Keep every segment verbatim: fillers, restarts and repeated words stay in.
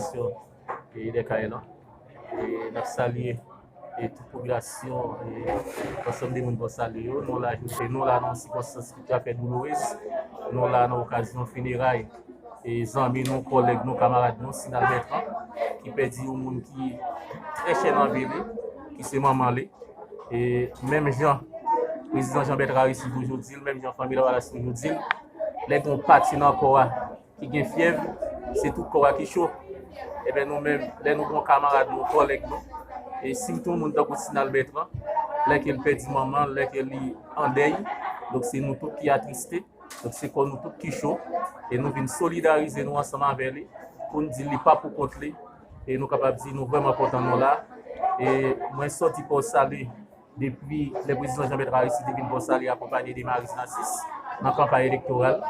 Popilasyon e Dèkay lan. E n ap salye e tout popilasyon e ansanm de moun Pòsalye yo. Nou la jodi, nou la nan yon sikonstans ki trè doulorez. Nou la nan okazyon fineray e zanmi nou, kòlèg nou, kamarad nou, Sinal Bètran, ki pèdi yon moun ki trè chè nan vi li, ki se manman li. E menm jan prezidan Jean Bertrand Aristide toujou di l, menm jan fanmi Lavalas toujou di l, lè gen yon pati nan kò a ki gen fyèv, se tout kò a ki cho. Ebyen nou menm, lè nou gen yon kamarad nou, kòlèg nou, e sitou yon moun tankou Sinal Bètran, lè ke l pèdi manman l, lè ke li an dèy, donk se nou tout ki atriste. Donk se kò nou tout ki cho e nou vin solidarize nou ansanm avè li pou n di li pa pou kont li. E nou kapab di nou vrèman kontan nou la. E mwen sòti Pòsalye depi lè prezidan Jean Bertrand Aristide te vin Pòsalye akonpanye de Maryse Narcisse nan kanpay elektoral.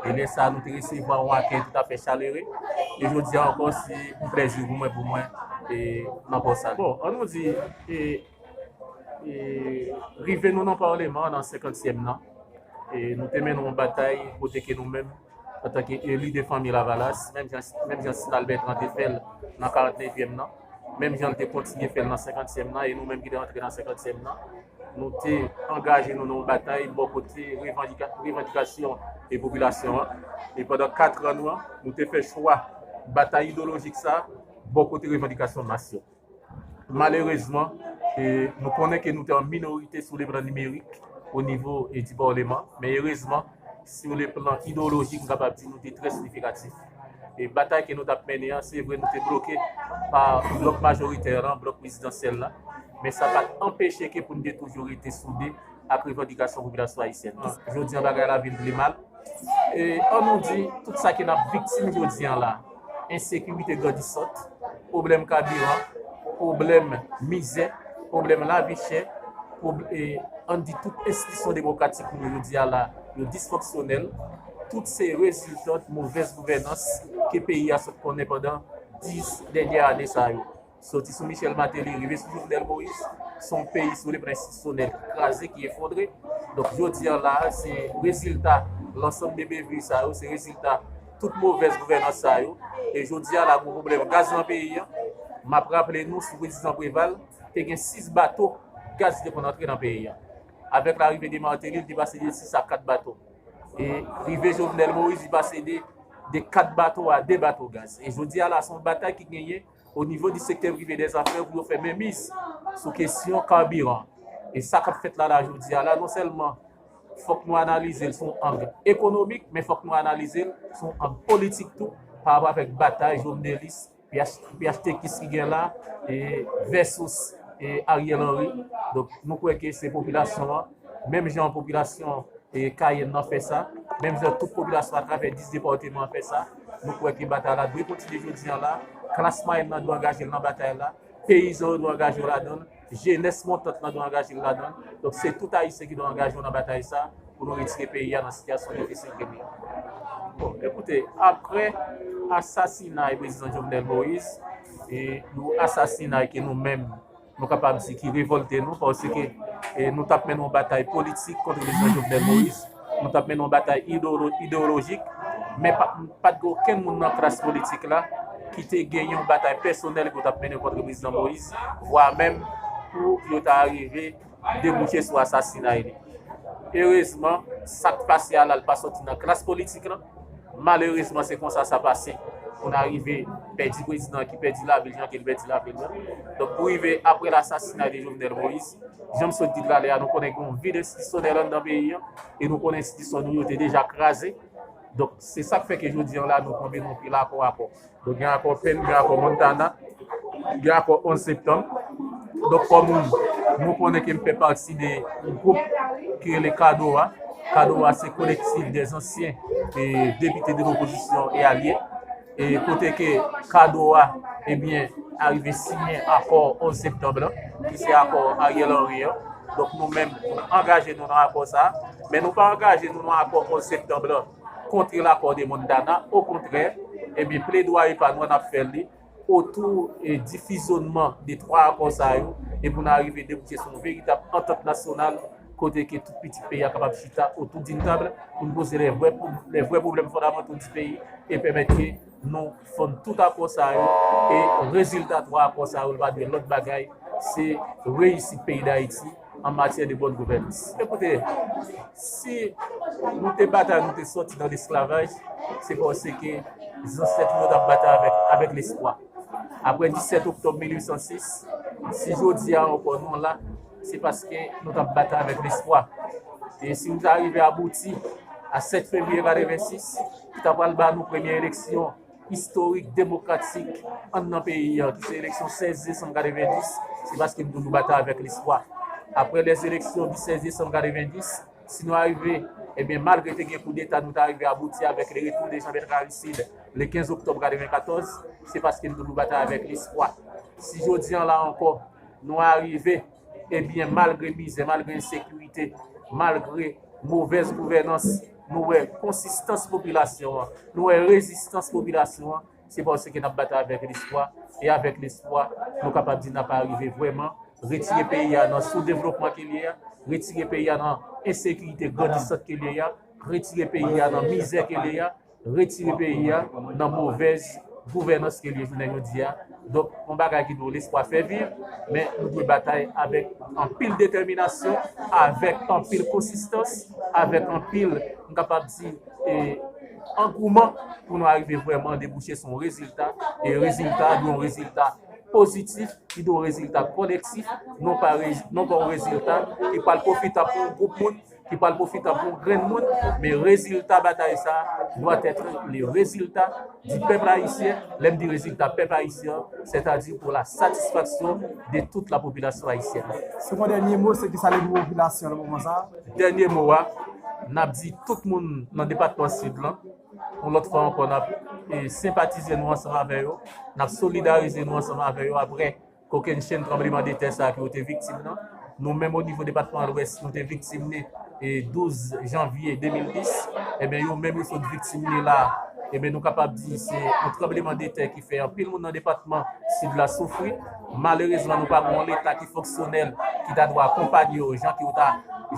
E lè sa a, nou te resevwa yon akèy toutafè chalere. E jodi a ankò, se yon plèzi pou mwen, pou mwen, e nan Pòsalye. Bon, an nou di, e, e rive nou nan Palman an nan senkantyèm nan, e nou te mennen yon batay kote ke nou menm, antanke eli de fanmi Lavalas, menm jan, menm jan Sinal Bètran te fè l nan karantnevyèm nan, menm jan l te kontinye fè l nan senkantyèm nan, e nou menm ki te rantre nan senkantyèm nan, nou te angaje nou nan yon batay bò kote revandika-, revandikasyon e popilasyon an. E pandan kat an nou an, nou te fè chwa batay idewolojik sa a bò kote revandikasyon mas yo. Malerezman, e, nou konnen ke nou te an minorite sou le plan nimerik o nivo, e, di Palman, men erezman, sou le plan idewolojik, m kapab di nou te trè siyifikatif. E batay ke nou t ap mennen an, se vre nou te bloke pa blòk majoritè lan, blòk prezidansyèl la, men sa pa t anpeche ke pou n te toujou rete soude ak revandikasyon popilasyon ayisyèn. Jodi an, bagay la vin pi mal. E an nou di, tout sa ke n ap viktim jodi an la, ensekirite grandisant, pwoblèm kabiran, pwoblèm mizè, pwoblèm lavi chè, pwob-, e, an di tout enstitisyon demokratik nou jodi a la, yo disfonksyonèl. Tout se reziltan movèz gouvènans ke peyi a sot konnen pandan dis dènye ane sa yo. Soti sou Michel Martelly, rive sou Jovenel Moïse, se yon peyi sou le plan enstitisyonèl ki kraze, ki efondre. Donk, jodi a la, se rezilta lansanm de bevri sa yo, se rezilta tout movèz gouvènans sa yo. E jodi a la, gen pwoblèm gaz nan peyi a. M ap raple nou, sou prezidan Preval, te gen sis bato gaz ki te konn antre nan peyi a. Avèk larive de Martelly, li te pase de sis a kat bato. E rive Jovenel Moïse, li pase de, de kat bato a de bato gaz. E jodi a la, se yon batay ki genyen o nivo di sektè prive dèzafè pou yo fè menmiz sou kesyon kabiran. E sa k ap fèt la, la, jodi a la, non sèlman fòk nou analize l sou yon ang ekonomik, men fòk nou analize l sou yon ang politik tou, pa rapò avèk batay jovenelis, P H, P H T kis ki gen la, e, versus, e, Ariel Henry. Donk, nou kwè ke se popilasyon an, menm jan popilasyon e Kayèn nan fè sa, menm jan tout popilasyon atravè dis depatman an fè sa. Nou kwè ke batay la dwe kontinye jodi a la. Klas mwayèn nan dwe angaje l nan batay la. Peyizan yo dwe angaje yo ladan l. Jenès montant lan dwe angaje l ladan l. Donk, se tout Ayisyen ki dwe angaje yo nan batay sa pou nou retire peyi a nan sitiyasyon difisil ke li ye. Bon, ekoute, apre asasinay prezidan Jovenel Moïse, e yon asasinay ke nou menm, nou kapab di ki revòlte nou, paske, e, nou t ap mennen yon batay politik kont prezidan Jovenel Moïse. Nou t ap mennen yon batay idewolo-, idewolojik, men pa, pa t gen okenn moun nan klas politik la ki te genyen yon batay pèsonèl ke yo t ap mennen kont prezidan Moïse, vwa menm pou yo ta rive debouche sou asasinay li. Erezman, sa k pase a la, l pa soti nan klas politik lan. Malerezman, se konsa sa pase. Pou n arive pèdi prezidan ki pèdi lavi l, jan ke l pèdi lavi l lan. Donk, pou rive apre lasasinay de Jovenel Moïse, jan m sot di l talè a, nou konnen gen yon vid enstitisyonèl anndan peyi a, e nou konnen enstitisyon nou yo te deja kraze. Donk, se sa k fè ke jodi a la, nou tonbe nan pil akò akò. Donk, gen akò Penn, gen akò Montana, gen akò onz septanm. Donk, kòm nou konnen ke m fè pati de yon gwoup ki rele kadoa. Kadoa se Collectif des Anciens et Députés de l'Opposition et Alliés. E kote ke kadoa, ebyen, arive siyen akò onz septanm lan, ki se akò Ariel Henry an. Donk, nou menm, nou angaje nou nan akò sa a. Men nou pa angaje nou nan akò onz septanm lan kontre lakò de Montana. Okontrè, ebyen, pledwaye pa nou an, n ap fè li otou, e, difizyonnman de twa akò sa yo, e pou n arive debouche sou yon veritab antant nasyonal, kote ke tout pitit peyi a kapab chita otou d'une table pou n poze les vrais pro-, les vrais problèmes fondamentaux du pays e pèmèt ke Nou fann tout akò sa yo, e rezilta twa akò sa yo, li pa dwe lòt bagay, se reyisit peyi Dayiti an matyè de bòn gouvènans. Ekoute, si nou te batay, nou te sòti nan lesklavaj, se paske zansèt nou t ap batay avèk, avèk lespwa. Apre disèt oktòb mil uit san sis, si jodi a ankò nou la, se paske nou t ap batay avèk lespwa. E si nou ta rive abouti a sèt fevriye katrevensis, ki ta pral ba nou premye eleksyon istorik, demokratik, anndan peyi a, ki se eleksyon sèz desanm katrevendis, se paske nou toujou batay avèk lespwa. Apre lèzeleksyon di sèz desanm katrevendis, si nou arive, ebyen, malgre te gen koudeta, nou ta rive abouti avèk le retour de Jean Bertrand Aristide le kenz oktòb katrevenkatòz, se paske nou toujou batay avèk lespwa. Si jodi an la ankò, nou arive, ebyen, malgre mizè, malgre ensekirite, malgre movèz gouvènans, nou wè konsistans popilasyon an, nou wè rezistans popilasyon an, se paske n ap batay avèk lespwa, e avèk lespwa, nou kapab di n ap arive vrèman retire peyi a nan soudevlopman ke l ye a, retire peyi a nan ensekirite grandisant ke l ye a, retire peyi a nan mizè ke l ye a, retire peyi a nan movèz gouvènans ke l ye jounen jodi a. Donk, yon bagay ki dwe lespwa fè viv, men nou dwe batay avèk anpil detèminasyon, avèk anpil konsistans, avèk anpil, m kapab di, e, angouman pou nou arive vrèman debouche sou yon rezilta, e rezilta dwe yon rezilta pozitif, ki dwe yon rezilta kolektif, non pa, non pa yon rezilta ki pral pwofitab pou yon gwoup moun, ki pral pwofitab pou yon grenn moun, men rezilta batay sa a doit être le résultat du peuple haïtien. Lè m di rezilta pèp ayisyen an, sètadi pour la satisfaction de toute la population haïtienne. Se yon dènye mo, se ki sa l di popilasyon nan moman sa a? Dènye mo a, n ap di tout moun nan depatman Sid lan, yon lòt fwa ankò, n ap, e, senpatize nou ansanm avè yo, n ap solidarize nou ansanm avè yo apre kokennchenn tranblemanntè sa a ke yo te viktim nan. Nou menm, o nivo depatman Lwès, nou te viktim li, e, douz janvye de mil dis. Ebyen, yo menm, yo sot viktim li la. Ebyen, nou kapab di se yon tranblemanntè ki fè anpil moun nan depatman Sid la soufri. Malerezman, nou pa gen yon Leta ki fonksyonèl, ki ta dwe akonpanye yo jan ke yo ta,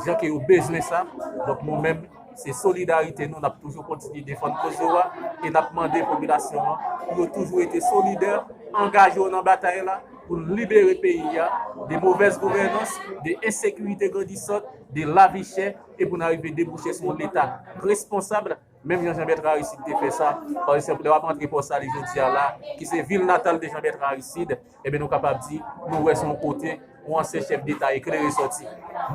jan ke yo bezwen sa. Donk, nou menm, se solidarite nou, n ap toujou kontinye defann koze yo a, e n ap mande popilasyon an pou yo toujou rete solidè, angaje yo nan batay la, pou n libere peyi a de movèz gouvènans, de ensekirite grandisant, de lavi chè, e pou n arive debouche sou yon Leta responsab, menm jan Jean Bertrand Aristide te fè sa. Pa egzanp, lè w ap antre Pòsalè jodi a la, ki se vil natal de Jean Bertrand Aristide, ebyen, nou kapab di, nou wè se yon kote yon ansyen chèf Deta eklere sòti.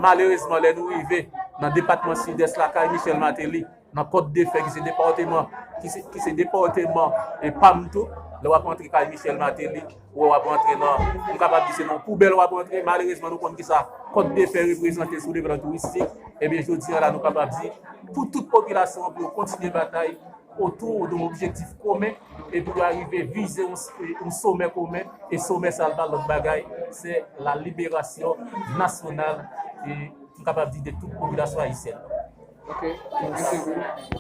Malerezman, lè nou rive nan depatman Sidès la, kay Michel Martelly, nan Kòt de Fè, ki se depatman, ki se, ki se depatman, e, pa m tou, lè w ap antre kay Michel Martelly, ou wè w ap antre nan, m kapab di se nan poubèl w ap antre. Malerezman, nou konn kisa Kòt de Fè reprezante sou le plan touristik. Ebyen, jodi a la, nou kapab di, pou tout popilasyon an, pou yo kontinye batay otou de yon objektif komen, e pou yo arive vize yon, yon somè komen, e somè sa a pa lòt bagay, se la liberasyon nasyonal, e m kapab di de tout popilasyon ayisyèn. Ok, mèsi anpil.